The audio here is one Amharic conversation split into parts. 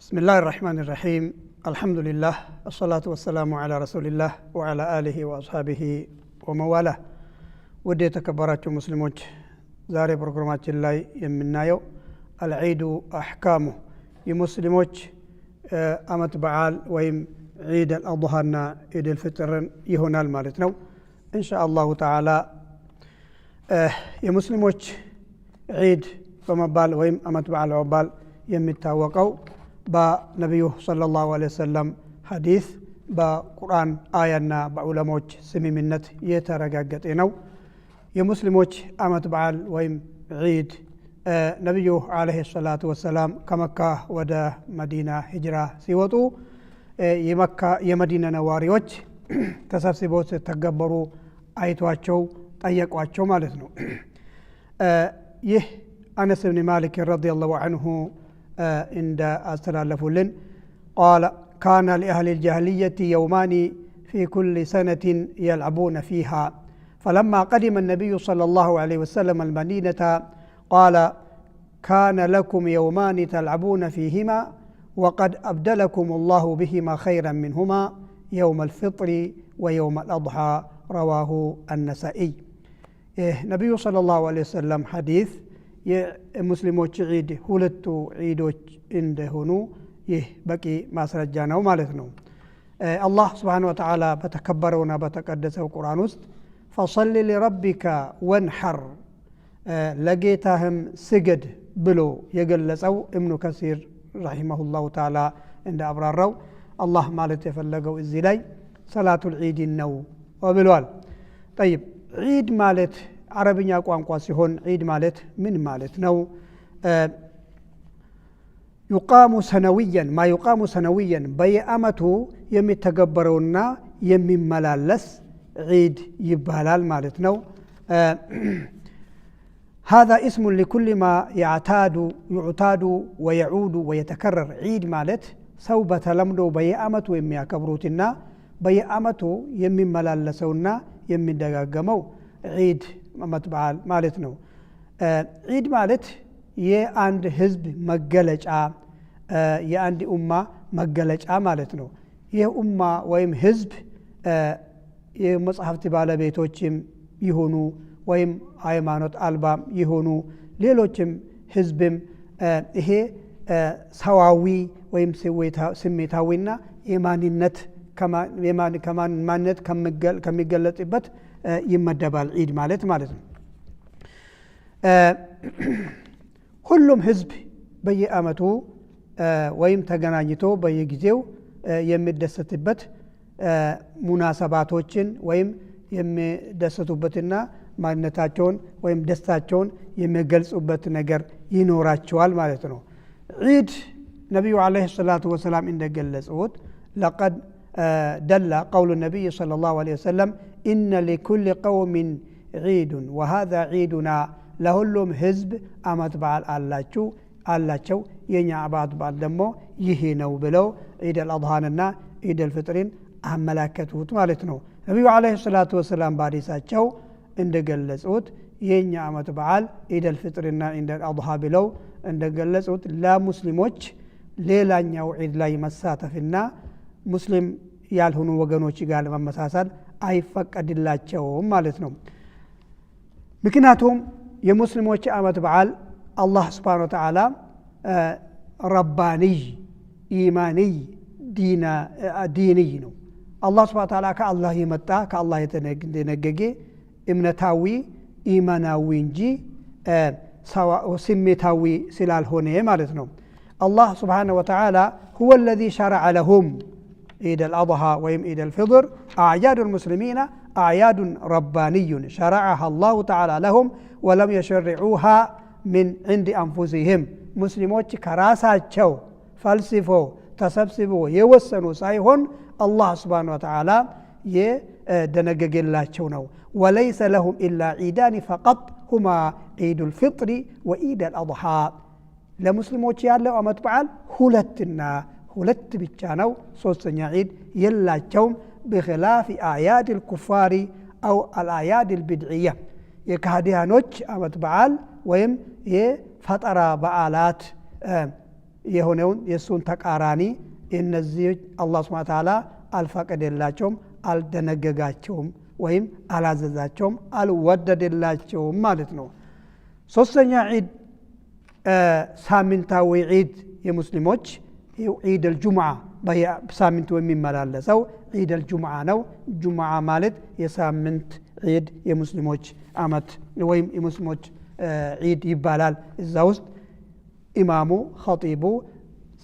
بسم الله الرحمن الرحيم، الحمد لله، الصلاة والسلام على رسول الله وعلى آله وأصحابه ومن والاه። ውድ የተከበራችሁ ሙስሊሞች፣ ዛሬ ፕሮግራማችን ላይ የምናየው العيد أحكامه፣ የሙስሊሞች አመት በዓል ወይም ዒድ አልአድሃና ዒድ አልፍጥርን ይሆናል ማለት ነው إن شاء الله تعالى። የሙስሊሞች ዒድ በመባል ወይም አመት በዓል በመባል የሚታወቀው በነቢዩ صلى الله عليه وسلم ሐዲስ፣ በቁርአን አያና በዑለሞች ስምምነት የተረጋገጠ ነው። የሙስሊሞች አመት በዓል ወይም ዒድ ነቢዩ عليه الصلاة والسلام ከመካ ወደ መዲና ሂጅራ ሲወጡ የመካ የመዲና ነዋሪዎች ተሰብስበው ሲተገበሩ አይቷቸው ጠየቋቸው ማለት ነው። ይህ አነስ ብን ማሊክ رضي الله عنه እንደ አስተላለፉልን قال: كان لأهل الجاهلية يومان في كل سنة يلعبون فيها، فلما قدم النبي صلى الله عليه وسلم المدينة قال: كان لكم يومان تلعبون فيهما، وقد أبدلكم الله بهما خيرا منهما، يوم الفطر ويوم الأضحى. رواه النسائي። ነቢዩ صلى الله عليه وسلم ሐዲስ የሙስሊሞች ዒድ ሁለቱ ዒዶች እንደሆኑ ይህ በቂ ማስረጃ ነው ማለት ነው። አላህ سبحانه وتعالى በተከበረውና በተቀደሰው ቁርአን ውስጥ فصل لربك وانحر፣ ለጌታህም ስገድ ብሎ የገለጸው፣ እብኑ ከሲር رحمه الله تعالى እንደ አብራራው አላህ ማለት የፈለገው እዚህ ላይ ሰላቱል ዒድን ነው ብሏል። طيب፣ ዒድ ማለት አረብኛ ቋንቋ ሲሆን ዒድ ማለት ምን ማለት ነው? يقام سنويا، ما يقام سنويا፣ በየአመቱ የሚተገበረውና የሚመላለስ ዒድ ይባላል ማለት ነው። هذا اسم لكل ما يعتاد يعتاد ويعود ويتكرر። ዒድ ማለት ሰው በተለምዶ በየአመቱ የሚያከብሩትና በየአመቱ የሚመላለሰውና የሚደጋገመው ዒድ አመት በዓል ማለት ነው። ዒድ ማለት የአንድ ህዝብ መገለጫ፣ የአንድ ኡማ መገለጫ ማለት ነው። ይህ ኡማ ወይም ህዝብ የመጽሐፍት ባለቤቶችም ይሁኑ ወይም ሃይማኖት አልባም ይሁኑ ሌሎችም ህዝብም ይሄ ሰዋዊ ወይም ስሜታዊና የማንነት ከማንነት ከሚገለጽበት ይመደባል ዒድ ማለት ማለት ነው። ሁሉም ህዝብ በየአመቱ ወይም ተገናኝቶ በየጊዜው የሚደሰትበት ሙናሰባቶችን ወይም የሚደሰቱበትና ማንነታቸውን ወይም ደስታቸውን የሚገልጹበት ነገር ይኖራቸዋል ማለት ነው። ዒድ ነቢዩ عليه الصلاة والسلام እንደገለጹት لقد دل قول النبي صلى الله عليه وسلم: إن لكل قوم عيد وهذا عيدنا። ለሁሉም ህዝብ አመት በዓል አላችሁ አላቸው፣ የኛ አመት በዓል ደግሞ ይሄ ነው ብለው ዒድ አልአድሃንና ዒድ አልፍጥርን አመላከቱት ማለት ነው። ነቢዩ عليه الصلاة والسلام በሐዲሳቸው እንደገለጹት የኛ አመት በዓል ዒድ አልፍጥርና ዒድ አልአድሃ ብለው እንደገለጹት ለሙስሊሞች ሌላኛው ዒድ ላይ መሳተፍና ሙስሊም ያልሆኑ ወገኖች ጋር መመሳሰል አይፈቀድላቸውም ማለት ነው። ምክንያቱም የሙስሊሞች አመት በዓል አላህ سبحانه وتعالى رباني إيماني ديني ነው። አላህ سبحانه وتعالى ከአላህ የመጣ፣ ከአላህ የተደነገገ እምነታዊ ኢማናዊ እንጂ ስሜታዊ ስላልሆነ ማለት ነው። አላህ سبحانه وتعالى هو الذي شرع لهم عيد الأضحى ወይም عيد الفطر። أعياد المسلمين أعياد رباني شرعها الله تعالى لهم ولم يشرعوها من عند أنفسهم። ሙስሊሞች ከራሳቸው ፈልስፎ ተሰብስቦ የወሰኑ ሳይሆን አላህ سبحانه وتعالى የደነገገላቸው ነው። وليس لهم إلا عيدان فقط، هما عيد الفطر وعيد الأضحى። ለሙስሊሞች ያለው አመት በዓል ሁለትና ሁለት ብቻ ነው። ሶስተኛ ዒድ የላቸውም። بخلاف أعياد الكفار أو الأعياد البدعية፣ የካህዲያኖች አመት በዓል ወይም የፈጠራ በዓላት። የሆነውን የእሱን ተቃራኒ እነዚህ አላህ ሱብሓነሁ ወተዓላ አልፈቀደላቸውም፣ አልደነገጋቸውም፣ ወይም አላዘዛቸውም፣ አልወደደላቸውም ማለት ነው። ሶስተኛ ዒድ፣ ሳምንታዊ ዒድ የሙስሊሞች ዒድ አልጁምዓ፣ በሳምንቱ የሚመላለሰው ዒድ አልጁምዓ ነው። ጁምዓ ማለት የሳምንት ዒድ፣ የሙስሊሞች አመት ወይም የሙስሊሞች ዒድ ይባላል። እዛ ውስጥ ኢማሙ ኸጢቡ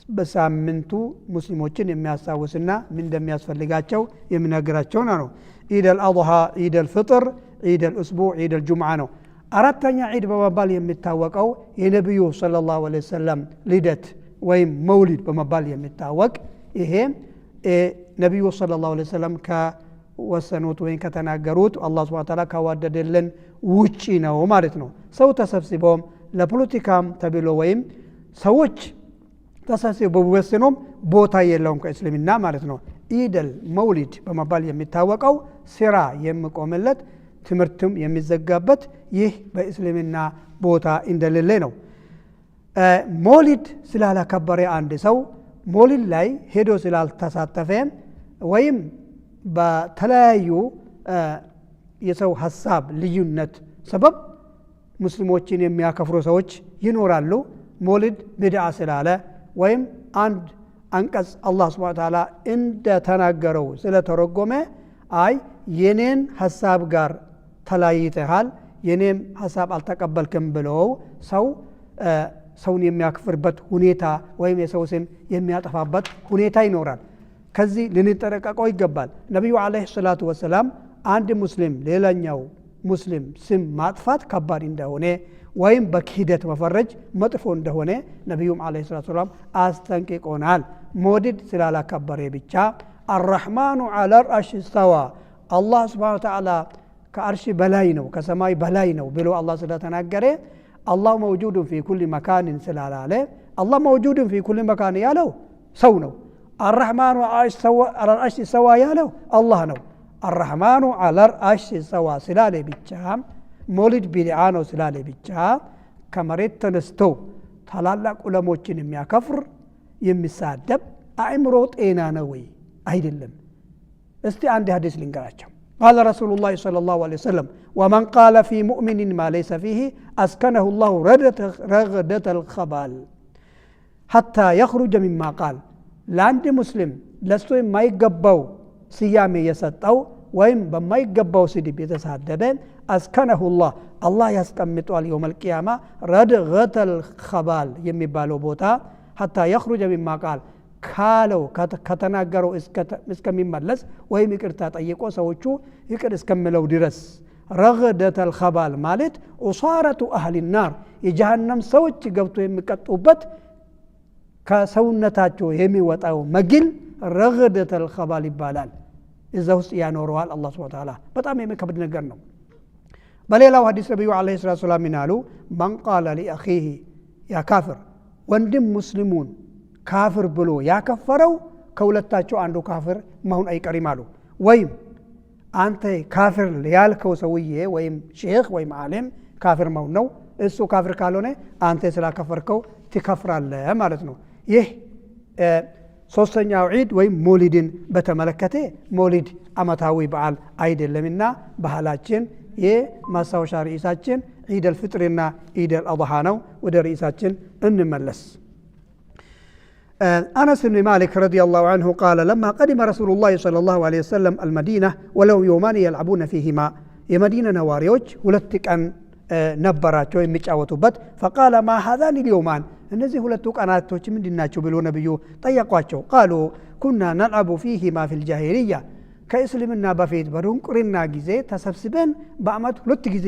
በሳምንቱ ሙስሊሞችን የሚያስታውስና ምን እንደሚያስፈልጋቸው የሚነግራቸው ነው። ዒድ አልአድሃ፣ ዒድ አልፍጥር፣ ዒድ አልኡስቡዕ፣ ዒድ አልጁምዓ ነው። አራተኛ ዒድ በመባል የሚታወቀው የነቢዩ ሰለላሁ ዐለይሂ ወሰለም ልደት ወይም መውሊድ በመባል የሚታወቅ፣ ይሄ ነቢዩ ሰለላሁ ዐለይሂ ወሰለም ከወሰኑት ወይም ከተናገሩት፣ አላህ ሱብሓነሁ ወተዓላ ካዋደደልን ውጪ ነው ማለት ነው። ሰው ተሰብስቦም ለፖለቲካም ተብሎ ወይም ሰዎች ተሰብስበው ቢወስኑም ቦታ የለውም ከእስልምና ማለት ነው። ኢደል መውሊድ በመባል የሚታወቀው ስራ የሚቆምለት፣ ትምህርትም የሚዘጋበት፣ ይህ በእስልምና ቦታ እንደሌለ ነው። ሞሊድ ስላላከበረ፣ አንድ ሰው ሞሊድ ላይ ሄዶ ስላልተሳተፈ ወይም በተለያዩ የሰው ሀሳብ ልዩነት ሰበብ ሙስሊሞችን የሚያከፍሩ ሰዎች ይኖራሉ። ሞሊድ ቢድዓ ስላለ ወይም አንድ አንቀጽ አላህ ስብሐነ ወተዓላ እንደተናገረው ስለተረጎመ፣ አይ የኔን ሀሳብ ጋር ተለያይተሃል፣ የኔም ሀሳብ አልተቀበልክም ብለው ሰው ሰውን የሚያክፍርበት ሁኔታ ወይም የሰው ስም የሚያጠፋበት ሁኔታ ይኖራል። ከዚህ ልንጠነቀቀው ይገባል። ነቢዩ ዓለይሂ ሰላቱ ወሰላም አንድ ሙስሊም ሌላኛው ሙስሊም ስም ማጥፋት ከባድ እንደሆነ ወይም በክህደት መፈረጅ መጥፎ እንደሆነ ነቢዩም ዓለይሂ ሰላቱ ወሰላም አስጠንቅቆናል። ሞዲድ ስላላከበረ ብቻ፣ አራሕማኑ ዐለል አርሽ እስተዋ፣ አላህ ስብሓነ ወተዓላ ከአርሽ በላይ ነው፣ ከሰማይ በላይ ነው ብሎ አላህ ስለተናገረ፣ አላህ መውጁዱን ፊ ኩል መካንን ስላላለ፣ አላህ መውጁዱን ፊ ኩል መካን ያለው ሰው ነው። አራሕማኑ ዐለል አርሽ እስተዋ ያለው አላህ ነው። አራሕማኑ ዐለል አርሽ እስተዋ ስላለ ብቻ፣ ሞሊድ ቢድዓ ነው ስላለ ብቻ ከመሬት ተነስቶ ታላላቅ ዑለሞችን የሚያከፍር፣ የሚሳደብ አእምሮ ጤና ነው ወይ? አይደለም። እስቲ አንድ ሀዲስ ልንገራቸው። ቃለ ረሱሉላሂ ሰለላሁ ዐለይሂ ወሰለም ወመን ቃለ ፊ ሙእሚኒን ማ ለይሰ ፊህ አስከነሁ ላሁ ረግደተል ኸባል ሐታ የኽሩጀ ሚማ ቃል። ለአንድ ሙስሊም ለእሱ የማይገባው ስያሜ የሰጠው ወይም በማይገባው ስድብ የተሳደበ፣ አስከነሁ ላህ፣ አላህ ያስቀምጧል የውመል ቂያማ ረድገተል ኸባል የሚባለው ቦታ፣ ሐታ የኽሩጀ ሚማ ቃል፣ ካለው ከተናገረው እስከሚመለስ ወይም ይቅርታ ጠይቆ ሰዎቹ ይቅር እስከሚለው ድረስ። ረግደተል ኸባል ማለት ዑሳረቱ አህሊ ናር፣ የጀሃነም ሰዎች ገብቶ የሚቀጡበት ከሰውነታቸው የሚወጣው መግል ረግደተል ኸባል ይባላል። እዛ ውስጥ ያኖረዋል አላህ ሱብሓነሁ ወተዓላ። በጣም የሚከብድ ነገር ነው። በሌላው ሐዲስ ነቢዩ ዓለይሂ ሰላቱ ወሰላም ምን አሉ? መን ቃለ ሊአኺህ ያ ካፍር፣ ወንድም ሙስሊሙን ካፍር ብሎ ያከፈረው ከሁለታቸው አንዱ ካፍር መሆን አይቀሪም አሉ። ወይም አንተ ካፍር ያልከው ሰውዬ ወይም ሼክ ወይም ዓሊም ካፍር መሆን ነው። እሱ ካፍር ካልሆነ አንተ ስላከፈርከው ትከፍራለህ ማለት ነው። ይህ ሶስተኛው ዒድ ወይም ሞሊድን በተመለከተ፣ ሞሊድ አመታዊ በዓል አይደለምና ባህላችን የማስታወሻ ርዕሳችን ዒድ አልፍጥርና ዒድ አልአድሃ ነው። ወደ ርዕሳችን እንመለስ። أنس بن مالك رضي الله عنه قال لما قدم رسول الله صلى الله عليه وسلم المدينة ولهم يومان يلعبون فيهما፣ የመዲና ነዋሪዎች ሁለት ቀን ነበራቸው የሚጫወቱበት። فقال ما هذان اليومان፣ እነዚህ ሁለቱ ቀናቶች ምንድን ናቸው ብሎ ነቢዩ ጠየቋቸው። قالوا كنا نلعب فيهما في الجاهلية፣ ከእስልምና በፊት በድንቁርና ጊዜ ተሰብስበን በአመት ሁለት ጊዜ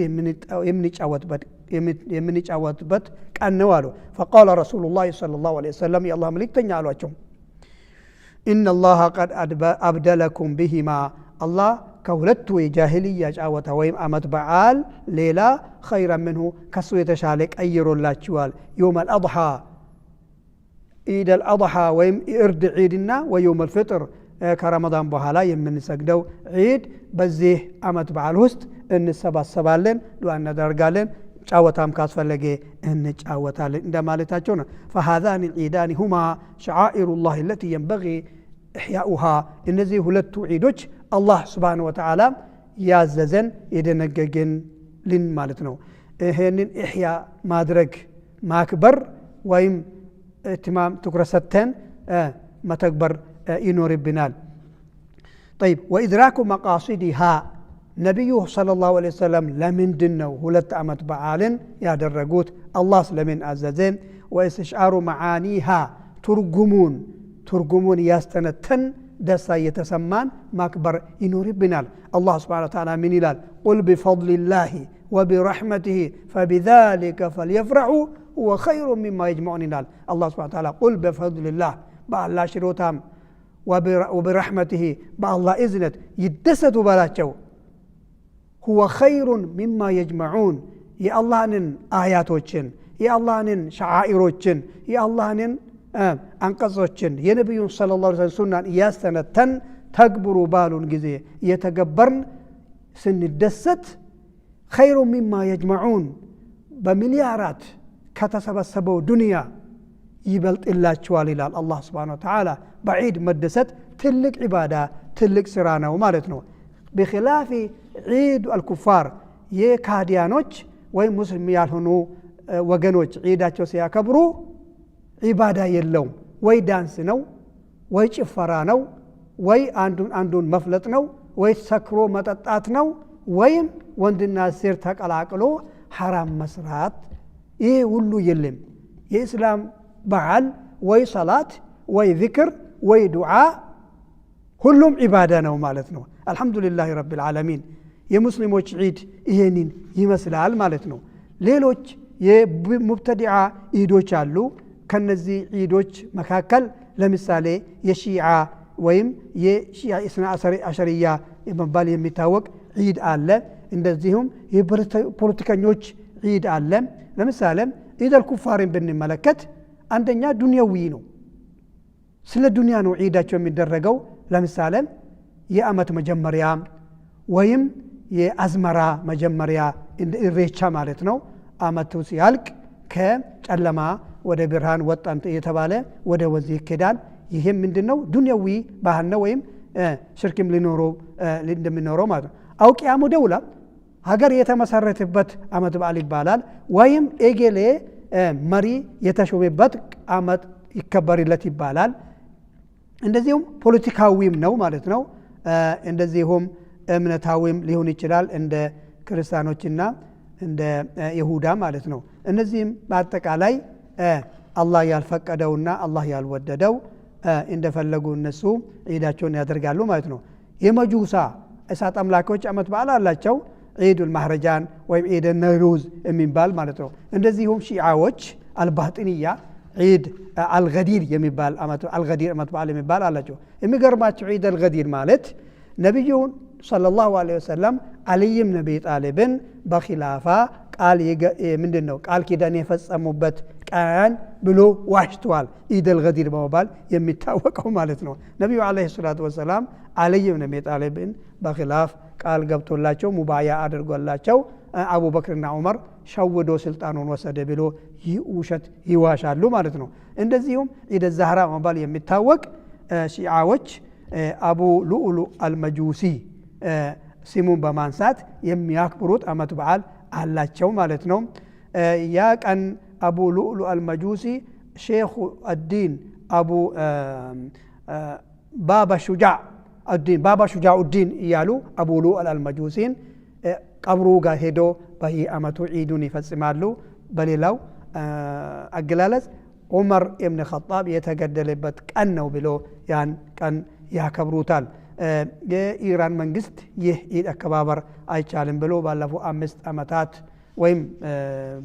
የምንጫወትበት ቀን ነው አሉ። فقال رسول الله صلى الله عليه وسلم፣ የአላህ መልእክተኛ አሏቸው፣ إن الله قد أبدلكم بهما፣ አላህ ከሁለቱ የጃሂልያ ጫወታ ወይም አመት በዓል ሌላ خيرا منه፣ ከሱ የተሻለ ቀይሮላችኋል። يوم الأضحى፣ ኢድ አልአድሓ ወይም እርድ ዒድና ويوم الفطر፣ ከረመዳን በኋላ የምንሰግደው ዒድ። በዚህ አመት በዓል ውስጥ እንሰባሰባለን፣ ዱዓ እናደርጋለን። ጫወታም ካስፈለገ እንጫወታለን እንደማለታቸው ነው። فهذان العيدان هما شعائر الله التي ينبغي إحياؤها። እነዚህ ሁለቱ ዒዶች አላህ سبحانه وتعالى ያዘዘን የደነገገልን ማለት ነው። ይሄንን ኢሕያ ማድረግ፣ ማክበር ወይም اهتمام ትኩረት ሰጥተን መተግበር ይኖርብናል። طيب፣ وإدراك مقاصدها። ነቢዩ صلى الله عليه وسلم ለምንድን ነው ሁለት ዓመት በዓልን ያደረጉት? አላህ ስለምን አዘዘን? واستشعار معانيها፣ ትርጉሙን ያስተነተን ደስታ እየተሰማን ማክበር ይኖርብናል። አላህ سبحانه وتعالى ምን ይላል? قل بفضل الله وبرحمته فبذلك فليفرحوا هو خير مما يجمعون ይላል። አላህ سبحانه وتعالى قل بفضل الله፣ በአላህ ሽሮታም፣ وبرحمته፣ በአላህ እዝነት ይደሰቱ በላቸው። هو خير مما يجمعون፣ የአላህንን አያቶችን፣ የአላህንን ሸዓኢሮችን፣ የአላህንን አንቀጾችን፣ የነቢዩን صلى الله عليه وسلم ሱናን እያስተነተን ተግብሩ ባሉን ጊዜ እየተገበርን ስንደሰት خير مما يجمعون፣ በሚሊያራት ከተሰበሰበው ዱንያ ይበልጥላቸዋል ይላል አላህ سبحانه وتعالى። በዒድ መደሰት ትልቅ ዒባዳ፣ ትልቅ ስራ ነው ማለት ነው። بخلاف عيد الكفار፣ የካዲያኖች ወይም ሙስሊም ያልሆኑ ወገኖች ዒዳቸው ሲያከብሩ ዒባዳ የለውም። ወይ ዳንስ ነው፣ ወይ ጭፈራ ነው፣ ወይ አንዱን አንዱን መፍለጥ ነው፣ ወይ ሰክሮ መጠጣት ነው፣ ወይም ወንድና ሴት ተቀላቅሎ ሐራም መስራት። ይህ ሁሉ የለም። የእስላም በዓል ወይ ሰላት ወይ ዚክር ወይ ዱዓ ሁሉም ዒባዳ ነው ማለት ነው። الحمد لله رب العالمين፣ የሙስሊሞች ዒድ ይሄንን ይመስላል ማለት ነው። ሌሎች የሙብተዲዓ ዒዶች አሉ። ከነዚህ ዒዶች መካከል ለምሳሌ የሺዓ ወይም የሺዓ ኢስና አሸርያ በመባል የሚታወቅ ዒድ አለ። እንደዚሁም የፖለቲከኞች ዒድ አለ። ለምሳሌ عيد الكفار ን ብንመለከት አንደኛ ዱንያዊ ነው። ስለ ዱንያ ነው ዒዳቸው የሚደረገው። ለምሳሌ የዓመት መጀመሪያ ወይም የአዝመራ መጀመሪያ፣ እንደ ኢሬቻ ማለት ነው። አመቱ ሲያልቅ ከጨለማ ወደ ብርሃን ወጣን እየተባለ ወደ ወንዝ ይኬዳል። ይህም ምንድን ነው? ዱንያዊ ባህል ነው ወይም ሽርክም ሊኖረው እንደሚኖረው ማለት ነው። أو قيام دولة፣ ሀገር የተመሰረተበት አመት በዓል ይባላል። ወይም ኤጌሌ መሪ የተሾመበት አመት ይከበርለት ይባላል። እንደዚሁም ፖለቲካዊም ነው ማለት ነው። እንደዚሁም እምነታዊም ሊሆን ይችላል፣ እንደ ክርስቲያኖችና እንደ ይሁዳ ማለት ነው። እነዚህም በአጠቃላይ አላህ ያልፈቀደውና አላህ ያልወደደው እንደፈለጉ እነሱ ዒዳቸውን ያደርጋሉ ማለት ነው። የመጁሳ እሳት አምላኪዎች አመት በዓል አላቸው። عيد المهرجان ወይም عيد النوروز የሚባል ማለት ነው። እንደዚሁም ሺዓዎች አልባጢንያ ዒድ አልገዲር የሚባል፣ አልገዲር አመት በዓል የሚባል አላቸው። የሚገርማቸው ዒድ አልገዲር ማለት ነቢዩን صلى الله عليه وسلم አልይም ነቢ ጣሊብን በኪላፋ ቃል ምንድን ነው ቃል ኪዳን የፈጸሙበት ቀን ብሎ ዋሽተዋል። ኢድ አልገዲር በመባል የሚታወቀው ማለት ነው። ነቢዩ عليه الصلاة والسلام አልይም ነቢ ጣሊብን በኪላፍ ቃል ገብቶላቸው ሙባያ አድርጎላቸው አቡበክርና ዑመር ሸውዶ ስልጣኑን ወሰደ ብሎ ይህ ውሸት ይዋሻሉ ማለት ነው። እንደዚሁም ኢደ ዛህራ በመባል የሚታወቅ ሺዓዎች አቡ ሉኡሉ አልመጁሲ ስሙን በማንሳት የሚያክብሩት አመት በዓል አላቸው ማለት ነው። ያ ቀን አቡ ሉኡሉ አልመጁሲ ሼኹ አዲን አቡ ባባ ሹጃዕ አዲን፣ ባባ ሹጃዑዲን እያሉ አቡ ሉኡል አልመጁሲን ቀብሩ ጋር ሄዶ በየአመቱ ዒዱን ይፈጽማሉ። በሌላው አገላለጽ ዑመር ኢብን ኸጣብ የተገደለበት ቀን ነው ብሎ ያን ቀን ያከብሩታል። የኢራን መንግስት ይህ ኢድ አከባበር አይቻልም ብሎ ባለፉ 5 ዓመታት ወይም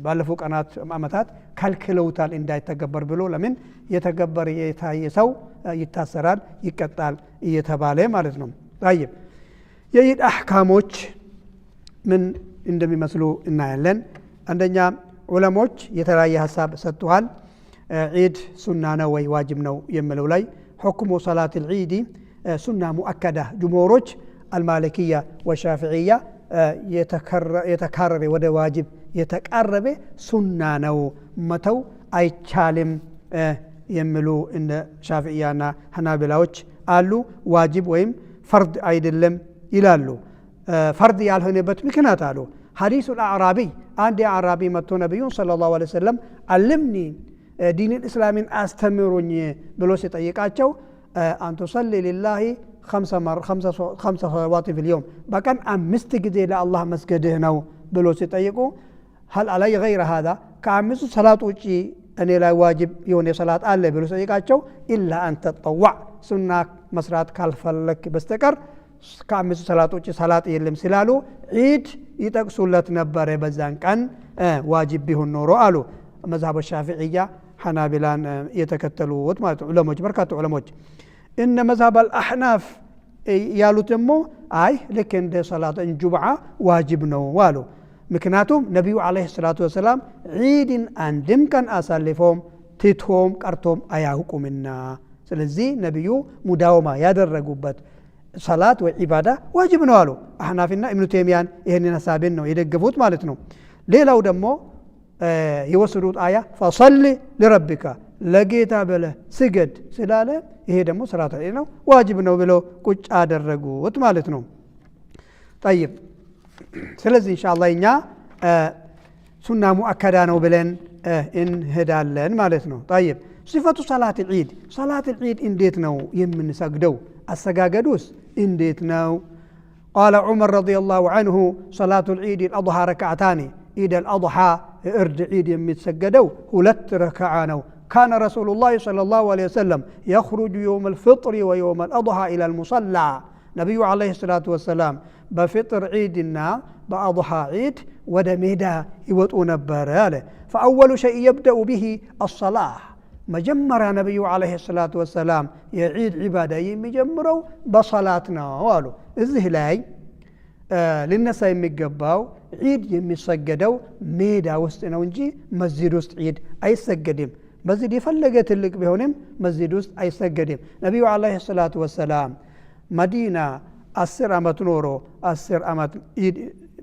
ባለፉ ቀናት ዓመታት ከልክለውታል እንዳይተገበር ብሎ። ለምን የተገበር የታየ ሰው ይታሰራል፣ ይቀጣል እየተባለ ማለት ነው። طيب፣ የኢድ አሕካሞች ምን እንደሚመስሉ እናያለን። አንደኛ ዑለሞች የተለያየ ሀሳብ ሰጥተዋል። ዒድ ሱና ነው ወይ ዋጅብ ነው የሚለው ላይ حكم صلاة العيد سنة مؤكدة፣ ጅምሁሮች አልማሊክያ ወሻፊዕያ የተካረረ ወደ ዋጅብ የተቃረበ ሱና ነው፣ መተው አይቻልም የሚሉ እንደ ሻፊዕያና ሐናቢላዎች አሉ። ዋጅብ ወይም ፈርድ አይደለም ይላሉ። ፈርድ ያልሆነበት ምክንያት አሉ حديث الأعرابي፣ አንድ የአዕራቢ መጥቶ ነቢዩን صلى الله عليه وسلم علمني دين الإسلام ን አስተምሩኝ ብሎ ሲጠይቃቸው أن تصلي لله خمس صلوات في اليوم፣ በቀን አምስት ጊዜ ለአላህ መስገድህ ነው ብሎ ሲጠይቁ هل علي غير هذا፣ ከአምስቱ ሰላት ውጪ እኔ ላይ ዋጅብ የሆነ ሰላት አለ ብሎ ሲጠይቃቸው إلا أن تتطوع፣ ሱና መስራት ካልፈለክ በስተቀር ከአምስቱ ሰላት ውጭ ሰላት የለም ስላሉ ዒድ ይጠቅሱለት ነበረ በዛን ቀን ዋጅብ ቢሆን ኖሮ አሉ። መዝሀብ ሻፊዕያ ሐናቢላን የተከተሉት ማለት ነው ዑለሞች፣ በርካታ ዑለሞች። እነ መዝሀብ አልአሕናፍ ያሉት ደግሞ አይ ልክ እንደ ሰላት ጁምዓ ዋጅብ ነው አሉ። ምክንያቱም ነቢዩ عليه الصلاة والسلام ዒድን አንድም ቀን አሳልፎም ትቶም ቀርቶም አያውቁምና፣ ስለዚህ ነቢዩ مداومة ያደረጉበት ሰላት ወይ ዒባዳ ዋጅብ ነው አሉ። አሕናፍና ኢብኑ ቴሚያን ይህንን ሀሳብን ነው የደገፉት ማለት ነው። ሌላው ደግሞ የወሰዱት አያ فصل لربك፣ ለጌታ ብለህ ስገድ ስላለ ይሄ ደግሞ ሰላት ዒድ ነው ዋጅብ ነው ብለው ቁጭ አደረጉት ማለት ነው። طيب፣ ስለዚህ ኢንሻአላህ እኛ ሱና مؤكدة ነው ብለን እንሄዳለን ማለት ነው። طيب፣ صفة صلاة العيد፣ ሰላት ዒድ እንዴት ነው የምንሰግደው? አሰጋገዱስ እንዴት ነው? قال عمر رضي الله عنه صلاة العيد الأضحى ركعتان፣ ኢድ አልአድሓ እርድ ዒድ የሚሰገደው ሁለት ረክዓ ነው። كان رسول الله صلى الله عليه وسلم يخرج يوم الفطر ويوم الأضحى إلى المصلى፣ ነቢዩ عليه الصلاة والسلام በፍጥር ዒድና በአድሓ ዒድ ወደ ሜዳ ይወጡ ነበረ አለ። فأول شيء يبدأ به الصلاة፣ መጀመሪያ ነቢዩ عليه الصلاة والسلام የዒድ ዒባዳ የሚጀምረው በሰላት ነው አሉ። እዚህ ላይ ሊነሳ የሚገባው ዒድ የሚሰገደው ሜዳ ውስጥ ነው እንጂ መስጂድ ውስጥ ዒድ አይሰገድም። መስጂድ የፈለገ ትልቅ ቢሆንም መስጂድ ውስጥ አይሰገድም። ነቢዩ عليه الصلاة والسلام መዲና 10 ዓመት ኖሮ 10 ዓመት ዒድ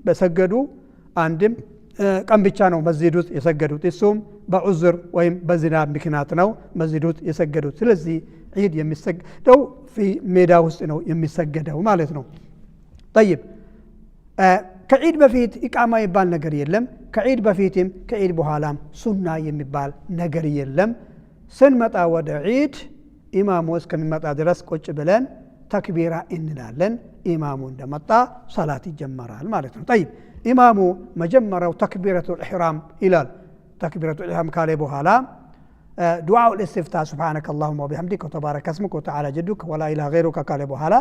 በሰገዱ አንድም ቀን ብቻ ነው መስጂድ ውስጥ የሰገዱት። እሱም በ عذر ወይም በዝናብ ምክንያት ነው መስጂድ ውስጥ የሰገዱት። ስለዚህ ዒድ የሚሰገደው ሜዳ ውስጥ ነው የሚሰገደው ማለት ነው። طيب፣ ከዒድ በፊት ኢቃማ የሚባል ነገር የለም። ከዒድ በፊትም ከዒድ በኋላም ሱና የሚባል ነገር የለም። ስንመጣ ወደ ዒድ ኢማሙ እስከሚመጣ ድረስ ቁጭ ብለን ተክቢራ እንላለን። ኢማሙ እንደመጣ ሰላት ይጀመራል ማለት ነው። طيب፣ ኢማሙ መጀመሪያው تكبيرة الإحرام ይላል። تكبيرة الإحرام ካለ በኋላ دعاء الاستفتاح سبحانك اللهم وبحمدك وتبارك اسمك وتعالى جدك ولا إله غيرك ካለ በኋላ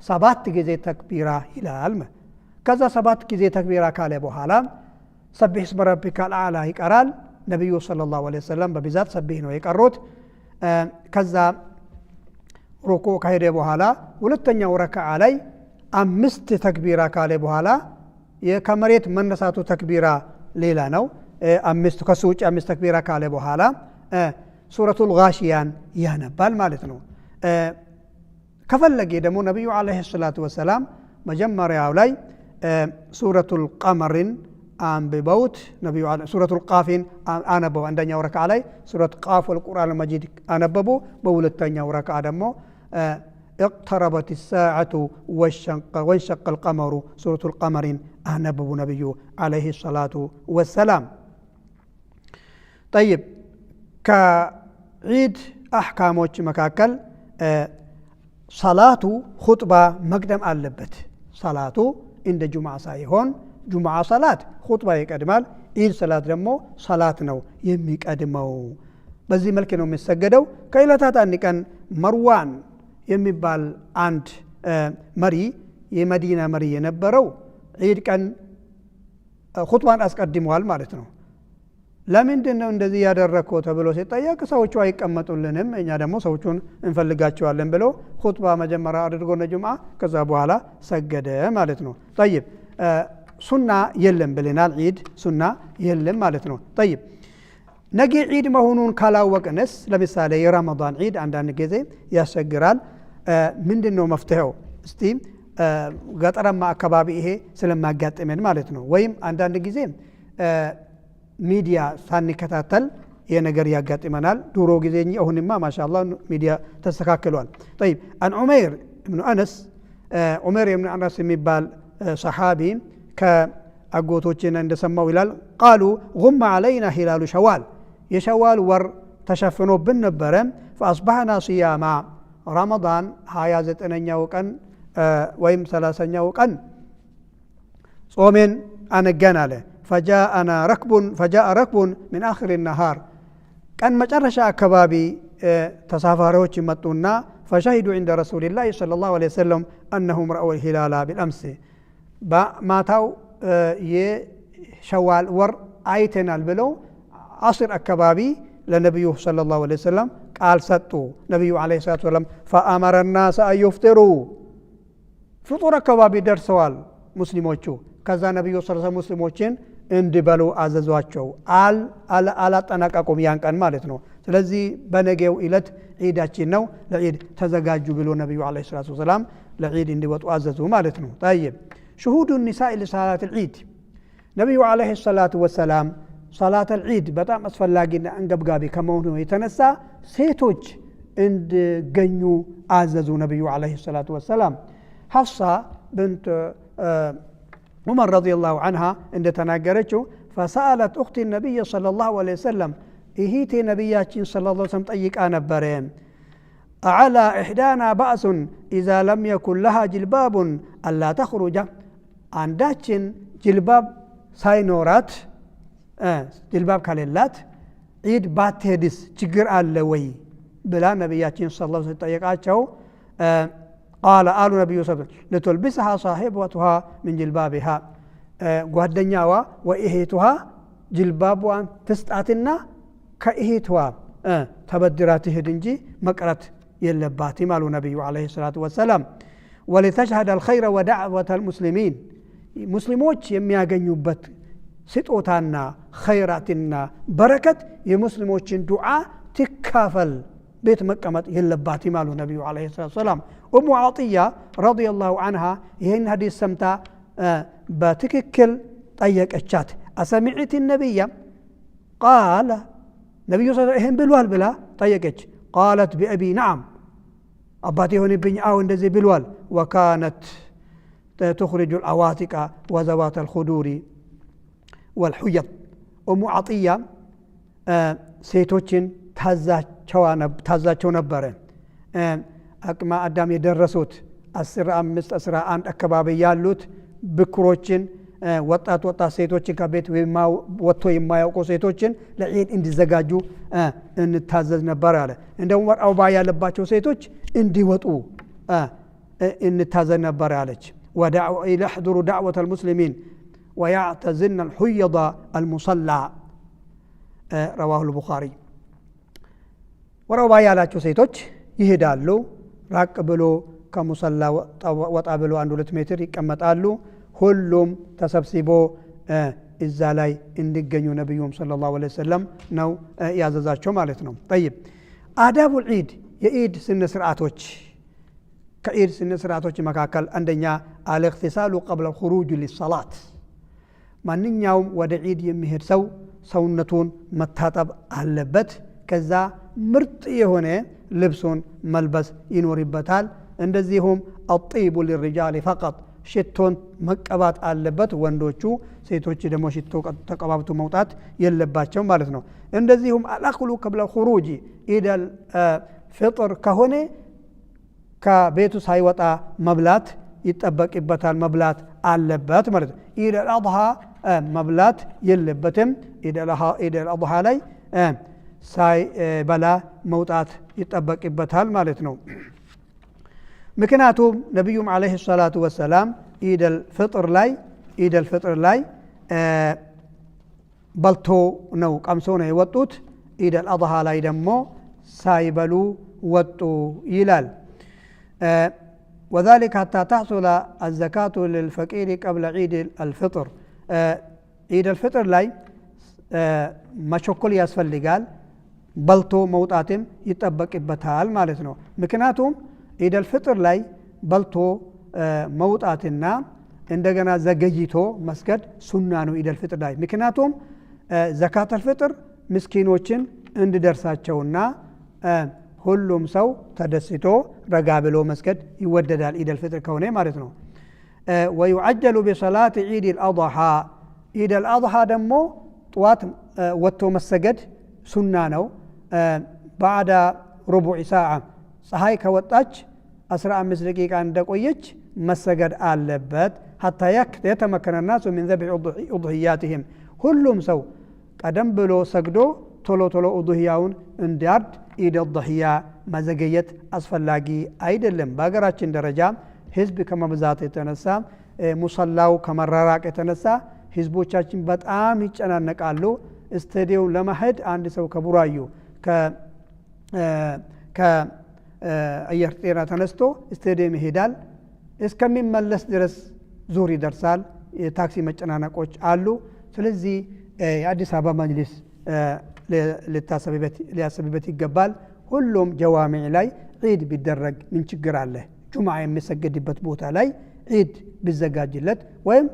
ሰባት ጊዜ ተክቢራ ይላል። ከዛ ሰባት ጊዜ ተክቢራ ካለ በኋላ سبح اسم ربك الأعلى ይቀራል። ነቢዩ صلى الله عليه وسلم በብዛት سبح ነው የቀሩት። ከዛ ሩኩዕ ከሄደ በኋላ ሁለተኛው ረክዓ ላይ አምስት ተክቢራ ካለ በኋላ፣ ከመሬት መነሳቱ ተክቢራ ሌላ ነው። አምስት ከሱ ውጭ አምስት ተክቢራ ካለ በኋላ ሱረቱል ጋሽያን ያነባል ማለት ነው። ከፈለገ ደግሞ ነቢዩ عليه الصلاة والسلام መጀመሪያው ላይ ሱረቱል ቀመርን አንብበውት ነቢዩ ሱረቱል ቃፊን አነበቡ። አንደኛው ረክዓ ላይ ሱረት ቃፍ والقرآن المجيد አነበቡ። በሁለተኛው ረክዓ ደግሞ اقتربت الساعة وانشق القمر ሱረቱል ቀመርን አነበቡ ነቢዩ عليه الصلاة والسلام። طيب፣ ከዒድ አሕካሞች መካከል ሰላቱ ሁጥባ መቅደም አለበት። ሰላቱ እንደ ጁምዓ ሳይሆን ጁምዓ ሰላት ሁጥባ ይቀድማል። ኢድ ሰላት ደግሞ ሰላት ነው የሚቀድመው። በዚህ መልክ ነው የሚሰገደው። ከዕለታት አንድ ቀን መርዋን የሚባል አንድ መሪ፣ የመዲና መሪ የነበረው ዒድ ቀን ሁጥባን አስቀድመዋል ማለት ነው። ለምንድን ነው እንደዚህ ያደረግከው ተብሎ ሲጠየቅ ሰዎቹ አይቀመጡልንም፣ እኛ ደግሞ ሰዎቹን እንፈልጋቸዋለን ብሎ ሁጥባ መጀመሪያ አድርጎ ጁምዓ ከዛ በኋላ ሰገደ ማለት ነው። طيب፣ ሱና የለም ብለናል። ዒድ ሱና የለም ማለት ነው። طيب፣ ነገ ዒድ መሆኑን ካላወቅንስ፣ ለምሳሌ የረመዳን ዒድ አንዳንድ ጊዜ ያስቸግራል። ምንድን ነው መፍትሄው? እስቲ ገጠራማ አካባቢ ይሄ ስለማጋጥመን ማለት ነው። ወይም አንዳንድ ጊዜ ሚዲያ ሳንከታተል ይሄ ነገር ያጋጥመናል። ድሮ ጊዜ እንጂ አሁንማ ማሻአላህ ሚዲያ ተስተካክሏል። ጠይብ አን ዑመይር ኢብኑ አነስ፣ ዑመይር ኢብኑ አነስ የሚባል ሰሓቢ ከአጎቶችን እንደሰማው ይላል፣ ቃሉ ጉመ ዓለይና ሂላሉ ሸዋል፣ የሸዋል ወር ተሸፍኖብን ነበረ። ፈአስባሕና ሲያማ ረመዳን 29ኛው ቀን ወይም 30ኛው ቀን ጾሜን አነጋን አለ። ፈጃአና ረክቡን፣ ፈጃአ ረክቡን ሚን አኽር ነሃር፣ ቀን መጨረሻ አካባቢ ተሳፋሪዎች መጡና ፈሸሂዱ ዒንደ ረሱሊላሂ ሰለላሁ ዐለይሂ ወሰለም አነሁም ረአው ልሂላላ ቢልአምስ፣ በማታው የሸዋል ወር አይተናል ብለው አስር አካባቢ ለነቢዩ ሰለላሁ ዐለይሂ ወሰለም ቃል ሰጡ። ነቢዩ ዐለይሂ ሰላቱ ወሰላም ፈአመረ ናስ አን ዩፍጢሩ፣ ፍጡር አካባቢ ደርሰዋል ሙስሊሞቹ። ከዛ ነቢዩ ሰለላሁ ዐለይሂ ወሰለም ሙስሊሞችን እንዲበሉ አዘዟቸው። አላጠናቀቁም ያን ቀን ማለት ነው። ስለዚህ በነገው ዕለት ዒዳችን ነው፣ ለዒድ ተዘጋጁ ብሎ ነቢዩ ዐለይሂ ሰላቱ ወሰላም ለዒድ እንዲወጡ አዘዙ ማለት ነው። ጠይብ ሽሁዱ ኒሳኢ ሊሰላት ልዒድ፣ ነቢዩ ዐለይሂ ሰላቱ ወሰላም ሰላት ልዒድ በጣም አስፈላጊና አንገብጋቢ ከመሆኑ የተነሳ ሴቶች እንዲገኙ አዘዙ ነቢዩ ዐለይሂ ሰላቱ ወሰላም። ሐፍሳ ብንት ዑመር ረዲየላሁ ዐንሃ እንደተናገረችው ፈሰአለት ኡክቲ ነቢይ ሰለላሁ ዐለይሂ ወሰለም፣ እህቴ ነቢያችን ሰለላሁ ዐለይሂ ወሰለም ጠይቃ ነበረ፣ አዓላ ኢሕዳና ባእሱን ኢዛ ለም የኩን ለሃ ጅልባቡን አላ ተኽሩጃ፣ አንዳችን ጅልባብ ሳይኖራት ጅልባብ ከሌላት ዒድ ባትሄድስ ችግር አለ ወይ ብላ ነቢያችን ሰለላሁ ዐለይሂ ወሰለም ጠየቃቸው። ቃለ አሉ ነቢዩ ሰ ልቱልቢስሃ ሳሒበቱሃ ምን ጅልባቢሃ፣ ጓደኛዋ ወእህቱሃ ጅልባቧን ትስጣትና ከእህቷ ተበድራ ትሄድ እንጂ መቅረት የለባትም አሉ ነቢዩ ዐለይሂ ሰላቱ ወሰላም። ወሊተሽሀደ አልኸይረ ወዳዕወተ ልሙስሊሚን፣ ሙስሊሞች የሚያገኙበት ስጦታና ኸይራትና በረከት የሙስሊሞችን ዱዓ ትካፈል፣ ቤት መቀመጥ የለባትም አሉ ነቢዩ ዐለይሂ ሰላቱ ወሰላም። ኡሙ ዓጢያ ረዲየላሁ ዐንሃ ይህን ሀዲስ ሰምታ በትክክል ጠየቀቻት። አሰሚዕት ነቢያ ቃለ፣ ነቢዩ ይህን ብሏል ብላ ጠየቀች። ቃለት ቢአቢ ነዓም፣ አባቴ የሆንብኝ አዎ እንደዚህ ብሏል። ወካነት ትኽሪጁ ልአዋቲቃ ወዘዋት አልኹዱሪ ወልሑየድ፣ ኡሙ ዓጢያ ሴቶችን ታዛቸው ነበረ። አቅመ አዳም የደረሱት 15 11 አካባቢ ያሉት ብኩሮችን፣ ወጣት ወጣት ሴቶችን፣ ከቤት ወጥቶ የማያውቁ ሴቶችን ለዒድ እንዲዘጋጁ እንታዘዝ ነበር አለ። እንደውም ወር አበባ ያለባቸው ሴቶች እንዲወጡ እንታዘዝ ነበር አለች። ወያሕዱሩ ዳዕወተ ልሙስሊሚን ወያዕተዝነ ልሑየض አልሙሰላ፣ ረዋሁ ልቡኻሪ። ወር አበባ ያላቸው ሴቶች ይሄዳሉ። ራቅ ብሎ ከሙሰላ ወጣ ብሎ 1 2 ሜትር ይቀመጣሉ። ሁሉም ተሰብስቦ እዛ ላይ እንዲገኙ ነቢዩም ሰለላሁ ዐለይሂ ወሰለም ነው ያዘዛቸው ማለት ነው። ጠይብ አዳቡል ዒድ፣ የኢድ ስነ ስርዓቶች፣ ከኢድ ስነ ስርዓቶች መካከል አንደኛ አልእግቲሳሉ ቀብለ ኹሩጅ ሊሰላት፣ ማንኛውም ወደ ዒድ የሚሄድ ሰው ሰውነቱን መታጠብ አለበት። ከዛ ምርጥ የሆነ ልብሱን መልበስ ይኖርበታል። እንደዚሁም አጢቡ ሊሪጃል ፈቀጥ፣ ሽቶን መቀባት አለበት ወንዶቹ፣ ሴቶች ደግሞ ሽቶ ተቀባብቶ መውጣት የለባቸው ማለት ነው። እንደዚሁም አልአክሉ ቀብለ ኹሩጅ፣ ኢድ ፍጥር ከሆነ ከቤቱ ሳይወጣ መብላት ይጠበቅበታል፣ መብላት አለበት ማለት ነው። ኢድ አልአድሃ መብላት የለበትም። ኢድ አልአድሃ ላይ ሳይበላ መውጣት ይጠበቅበታል ማለት ነው። ምክንያቱም ነቢዩም ዐለይሂ ሰላቱ ወሰላም ኢደል ፍጥር ላይ በልቶ ነው ቀምሶ ነው የወጡት። ኢደል አድሃ ላይ ደግሞ ሳይበሉ ወጡ ይላል። ወዛሊከ ሐታ ተሕሱለ አዘካቱ ልልፈቂሪ ቀብለ ዒድ አልፍጥር፣ ዒድ አልፍጥር ላይ መቸኮል ያስፈልጋል። በልቶ መውጣትም ይጠበቅበታል ማለት ነው። ምክንያቱም ዒድ አልፍጥር ላይ በልቶ መውጣትና እንደገና ዘገይቶ መስገድ ሱና ነው ዒድ አልፍጥር ላይ። ምክንያቱም ዘካተል ፍጥር ምስኪኖችን እንዲደርሳቸውና ሁሉም ሰው ተደስቶ ረጋ ብሎ መስገድ ይወደዳል፣ ኢደል ፍጥር ከሆነ ማለት ነው። ويعجل بصلاة عيد الأضحى። ኢድ አልአድሓ ደግሞ ጠዋት ወጥቶ መሰገድ ሱና ነው። بعد ربع ساعة፣ ፀሐይ ከወጣች 15 ደቂቃ እንደቆየች መሰገድ አለበት። حتى يتمكن الناس من ذبح أضحياتهم፣ ሁሉም ሰው ቀደም ብሎ ሰግዶ ቶሎ ቶሎ ኡድህያውን እንዲያርድ ኢድ አድሕያ መዘገየት አስፈላጊ አይደለም። በሀገራችን ደረጃ ህዝብ ከመብዛት የተነሳ፣ ሙሰላው ከመራራቅ የተነሳ ህዝቦቻችን በጣም ይጨናነቃሉ። ስታዲየም ለመሄድ አንድ ሰው ከቡራዩ ከአየር ጤና ተነስቶ ስታዲየም ይሄዳል። እስከሚመለስ ድረስ ዙር ይደርሳል። የታክሲ መጨናነቆች አሉ። ስለዚህ የአዲስ አበባ መጅሊስ ሊያስብበት ይገባል። ሁሉም ጀዋሚዕ ላይ ዒድ ቢደረግ ምን ችግር አለ? ጁምዓ የሚሰገድበት ቦታ ላይ ዒድ ቢዘጋጅለት ወይም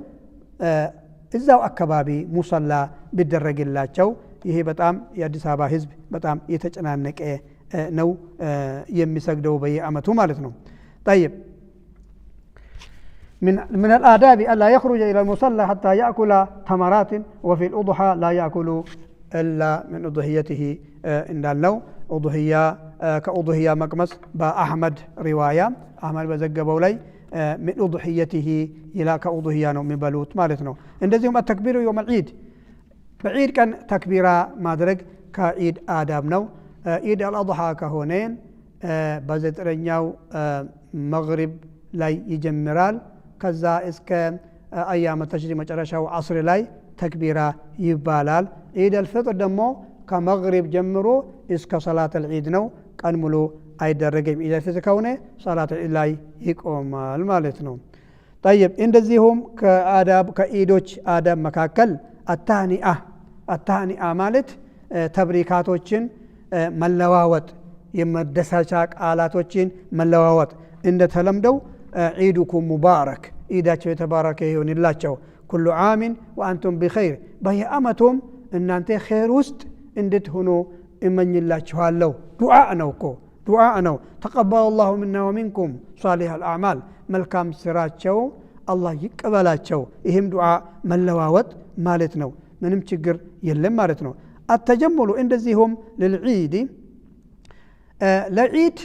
እዛው አካባቢ ሙሰላ ቢደረግላቸው፣ ይሄ በጣም የአዲስ አበባ ህዝብ በጣም የተጨናነቀ ነው የሚሰግደው በየአመቱ ማለት ነው። طيب، من الآداب ألا يخرج إلى المصلى حتى يأكل تمرات، وفي الأضحى لا يأكل إلا من أضحيته እንዳልነው ኡድህያ ከኡድህያ መቅመስ በአሕመድ ሪዋያ፣ አሕመድ በዘገበው ላይ من أضحيته ይላ፣ ከኡድህያ ነው የሚበሉት ማለት ነው። እንደዚሁም التكبير يوم العيد፣ በዒድ ቀን ተክቢራ ማድረግ ከዒድ አዳብ ነው። ኢድ አልአድሓ ከሆነ በዘጠነኛው መግሪብ ላይ ይጀምራል። ከዛ እስከ አያመ ተሽሪቅ መጨረሻው አስር ላይ ተክቢራ ይባላል። ኢድ አልፍጥር ደግሞ ከመግሪብ ጀምሮ እስከ ሰላት አልዒድ ነው። ቀን ሙሉ አይደረግም። ኢድ አልፍጥር ከሆነ ሰላት አልዒድ ላይ ይቆማል ማለት ነው። طيب፣ እንደዚሁም ከአዳብ ከኢዶች አዳብ መካከል التهنئة። التهنئة ማለት ተብሪካቶችን መለዋወጥ፣ የመደሰቻ ቃላቶችን መለዋወጥ። እንደተለምደው عيدكم مبارك፣ ኢዳቸው የተባረከ ይሁንላቸው። كل عام وأنتم بخير፣ በየአመቱም እናንተ ኸይር ውስጥ እንድትሆኑ እመኝላችኋለሁ። ዱዓ ነው እኮ፣ ዱዓ ነው። تقبل الله منا ومنكم صالح الأعمال፣ መልካም ስራቸው አላህ ይቀበላቸው። ይህም ዱዓ መለዋወጥ ማለት ነው። ምንም ችግር የለም ማለት ነው። التجمل እንደዚሁም للعيد፣ ለዒድ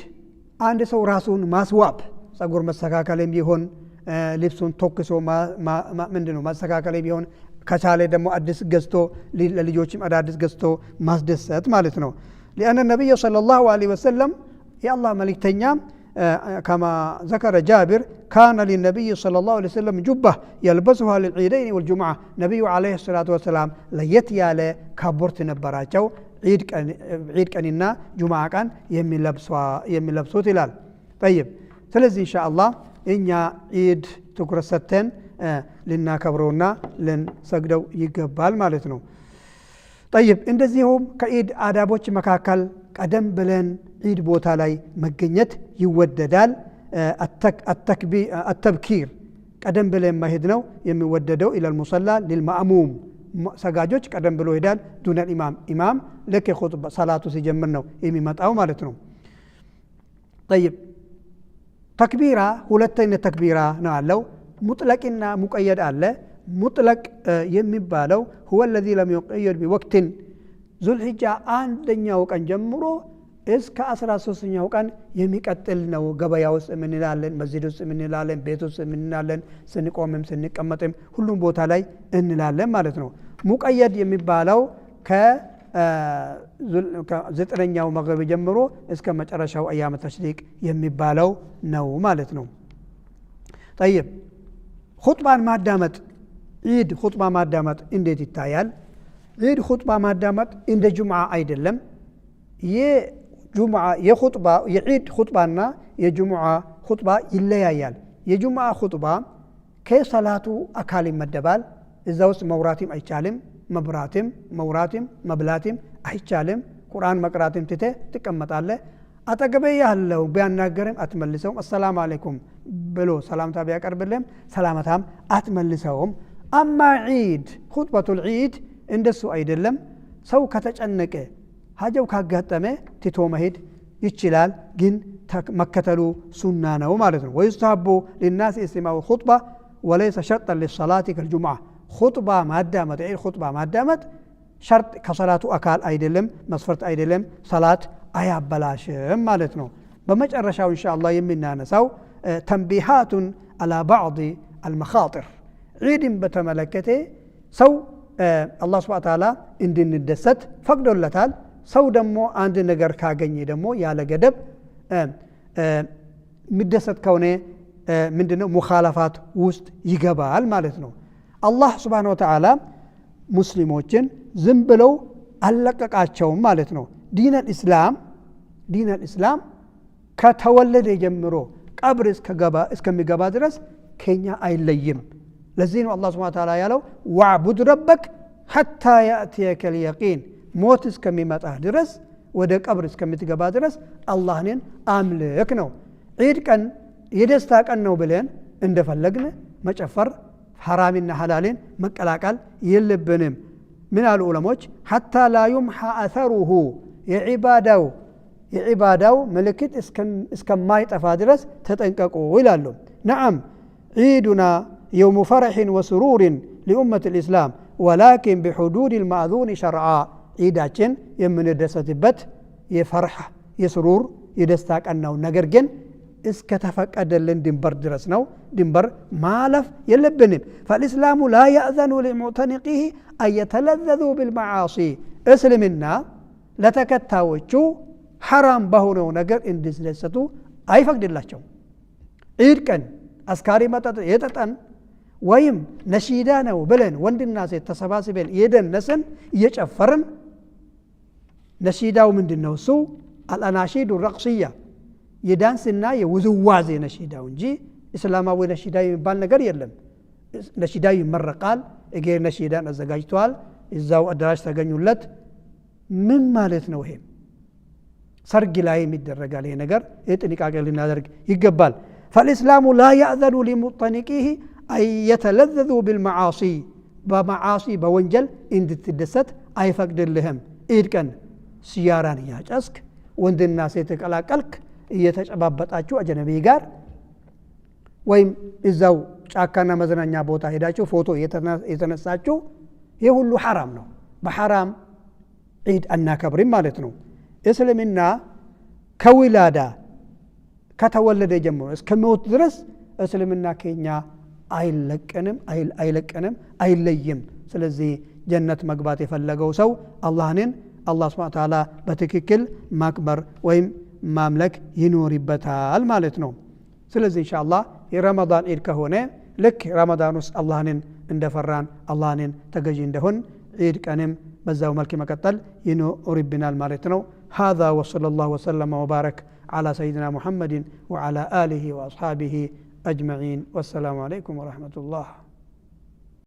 አንድ ሰው ራሱን ማስዋብ፣ ጸጉር መስተካከልም ቢሆን፣ ልብሱን ተኩሶ ምንድን ነው ማስተካከል ቢሆን፣ ከቻለ ደግሞ አዲስ ገዝቶ ለልጆችም አዳዲስ ገዝቶ ማስደሰት ማለት ነው። لأن النبي صلى الله عليه وسلم፣ የአላህ መልእክተኛ፣ كما ذكر جابر، كان للنبي صلى الله عليه وسلم جبة يلبسها للعيدين والجمعة። ነቢዩ عليه الصلاة والسلام ለየት ያለ ካቦርት ነበራቸው ዒድ ቀንና ጁምዓ ቀን የሚለብሱት ይላል። طيب፣ ስለዚህ ኢንሻ አላህ እኛ ዒድ ትኩረት ሰጥተን ልናከብረውና ልንሰግደው ይገባል ማለት ነው። طيب፣ እንደዚሁም ከዒድ አዳቦች መካከል ቀደም ብለን ዒድ ቦታ ላይ መገኘት ይወደዳል። التبكير፣ ቀደም ብለን መሄድ ነው የሚወደደው። إلى المصلى للمأموم፣ ሰጋጆች ቀደም ብሎ ይሄዳል። دون الإمام፣ ኢማም ልክ ሰላቱ ሲጀምር ነው የሚመጣው ማለት ነው። طيب፣ ተክቢራ ሁለት አይነት ተክቢራ ነው አለው። ሙጥለቅና ሙቀየድ አለ። ሙጥለቅ የሚባለው هو الذي لم يقيد بوقت፣ ዙልሒጃ አንደኛው ቀን ጀምሮ እስከ 13ኛው ቀን የሚቀጥል ነው። ገበያ ውስጥ የምንላለን፣ መስጂድ ውስጥ የምንላለን፣ ቤት ውስጥ የምንላለን፣ ስንቆምም ስንቀመጥም ሁሉም ቦታ ላይ እንላለን ማለት ነው። ሙቀየድ የሚባለው ከዘጠነኛው መግሪብ ጀምሮ እስከ መጨረሻው አያመ ተሽሪቅ የሚባለው ነው ማለት ነው። طيب፣ ኹጥባን ማዳመጥ፣ ዒድ ኹጥባ ማዳመጥ እንዴት ይታያል? ዒድ ኹጥባ ማዳመጥ እንደ ጁምዓ አይደለም። የጁምዓ የኹጥባ የዒድ ኹጥባና የጅሙዓ ኹጥባ ይለያያል። የጁምዓ ኹጥባ ከሰላቱ አካል ይመደባል። እዛ ውስጥ መውራትም አይቻልም፣ መብራትም መውራትም መብላትም አይቻልም። ቁርአን መቅራትም ትተህ ትቀመጣለህ። አጠገቤ ያለው ቢያናገርም አትመልሰውም። አሰላሙ አለይኩም ብሎ ሰላምታ ቢያቀርብልህም ሰላምታም አትመልሰውም። أما ዒድ፣ خطبة العيد እንደሱ አይደለም። ሰው ከተጨነቀ ሀጀው ካጋጠመ ትቶ መሄድ ይችላል፣ ግን መከተሉ ሱና ነው ማለት ነው። ويستحب للناس استماع الخطبة وليس شرطا للصلاة كالجمعة። ኹጥባ ማዳመጥ፣ ዒድ ኹጥባ ማዳመጥ ሸርጥ ከሰላቱ አካል አይደለም፣ መስፈርት አይደለም፣ ሰላት አያበላሽም ማለት ነው። በመጨረሻው ኢንሻ አላህ የምናነሳው تنبيهات على بعض المخاطر። ዒድን በተመለከተ ሰው አላህ سبحانه وتعالى እንድንደሰት ፈቅዶለታል። ሰው ደግሞ አንድ ነገር ካገኘ ደግሞ ያለ ገደብ የሚደሰት ከሆነ ምንድነው مخالفات ውስጥ ይገባል ማለት ነው። አላህ سبحانه وتعالى ሙስሊሞችን ዝም ብለው አልለቀቃቸውም ማለት ነው። دين الإسلام ከተወለደ ጀምሮ ቀብር እስከሚገባ ድረስ ከኛ አይለይም። ለዚህ ነው አላህ سبحانه وتعالى ያለው واعبد ربك حتى يأتيك اليقين፣ ሞት እስከሚመጣ ድረስ፣ ወደ ቀብር እስከምትገባ ድረስ አላህንን አምልክ ነው። ዒድ ቀን የደስታ ቀን ነው ብለን እንደፈለግን መጨፈር፣ ሐራምና ሐላልን መቀላቀል የለብንም። ምን አሉ ዑለሞች? حتى لا يمحى أثره፣ የዒባዳው ምልክት እስከማይጠፋ ድረስ ተጠንቀቁ ይላሉ። نعم عيدنا يوم فرح وسرور لأمة الإسلام ولكن بحدود المأذون شرعا። ዒዳችን የምንደሰትበት የፈርሕ፣ የስሩር፣ የደስታ ቀን ነው። ነገር ግን እስከተፈቀደልን ድንበር ድረስ ነው። ድንበር ማለፍ የለብንም። فالإسلام لا يأذن لمعتنقيه أن يتلذذوا بالمعاصي። እስልምና ለተከታዮቹ ሐራም በሆነው ነገር እንዲደሰቱ አይፈቅድላቸውም። ዒድ ቀን አስካሪ መጠጥ የጠጠን ወይም ነሺዳ ነው ብለን ወንድና ሴት ተሰባስበን እየደነስን እየጨፈርን፣ ነሺዳው ምንድን ነው? እሱ الأناشيد الرقصية የዳንስና የውዝዋዜ ነሺዳው እንጂ እስላማዊ ነሺዳ የሚባል ነገር የለም። ነሺዳው ይመረቃል። እጌር ነሺዳን አዘጋጅተዋል። እዛው አዳራሽ ተገኙለት። ምን ማለት ነው ይሄ? ሰርግ ላይ ይደረጋል ይሄ ነገር። ይህ ጥንቃቄ ልናደርግ ይገባል። فالإسلام لا يأذن لمعتنقيه أن يتلذذوا بالمعاصي፣ በ معاصي በወንጀል እንድትደሰት አይፈቅድልህም። ኢድ ቀን ሲያራን እያጨስክ፣ ወንድና ሴት ተቀላቀልክ፣ እየተጨባበጣችሁ አጀነቢ ጋር ወይም እዛው ጫካና መዝናኛ ቦታ ሄዳችሁ ፎቶ የተነሳችሁ ይህ ሁሉ ሐራም ነው። በሐራም ዒድ አናከብርም ማለት ነው። እስልምና ከዊላዳ ከተወለደ ጀምሮ እስከ ሞት ድረስ እስልምና ከኛ አይለቀንም አይለቀንም አይለይም። ስለዚህ ጀነት መግባት የፈለገው ሰው አላህንን አላህ ስብሐ ወተዓላ በትክክል ማክበር ወይም ማምለክ ይኖርበታል ማለት ነው። ስለዚህ ኢንሻአላህ የረመዳን ዒድ ከሆነ ልክ ረመዳን ውስጥ አላህንን እንደፈራን፣ አላህንን ተገዢ እንደሆን ዒድ ቀንም በዛው መልክ መቀጠል ይኖርብናል ማለት ነው። هذا وصلى الله وسلم وبارك على سيدنا محمد وعلى آله وأصحابه أجمعين والسلام عليكم ورحمة الله።